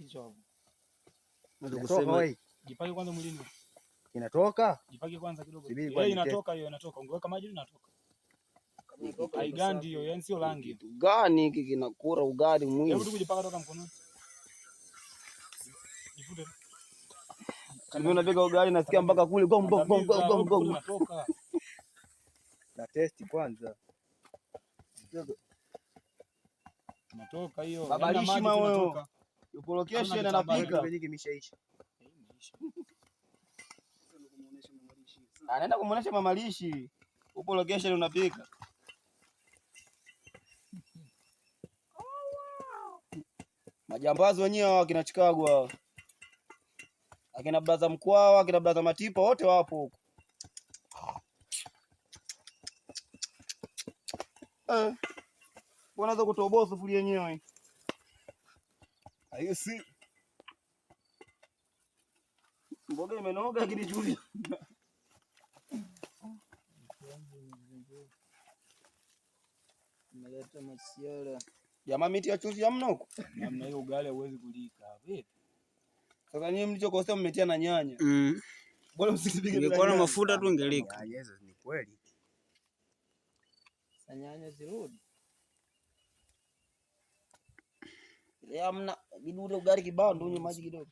Picha hapo. Kusema jipake kwanza mwilini. Inatoka? Jipake kwanza kidogo. Eh, inatoka hiyo inatoka. Ungeweka maji inatoka. Haigandi hiyo, yani sio rangi. Kitu gani hiki kinakura ugali mwingi? Hebu tukujipaka toka mkononi. Jifute. Mimi unapika ugali nasikia mpaka kule gong gong gong gong gong. Inatoka. Na testi kwanza. Inatoka hiyo. Babalishi Yaani maji tu wewe. inatoka. Yupo location Hamna kitambaa. anapika. Nyingi imeshaisha. Anaenda kumuonesha mamalishi. Upo location unapika. Majambazi wenyewe hawa akina Chicago hawa. Akina Blaza Mkwawa, akina Blaza Matipa wote wapo huko. Eh. Unaweza kutoboa sufuria yenyewe. Hiyo si mboga imenoga lakini chumvi. Umeleta masiara. Jamaa miti ya chumvi hamna huko. Namna hiyo ugali hauwezi kulika. Vipi? Sasa nyinyi mlichokosea mmetia na nyanya. Bora msipige bila Ingekuwa na nyanya. mafuta tu ingelika. Nyanya hizo ni kweli. Sasa nyanya zirudi. Ile hamna, bidi ule ugali kibao ndio unywe maji kidogo.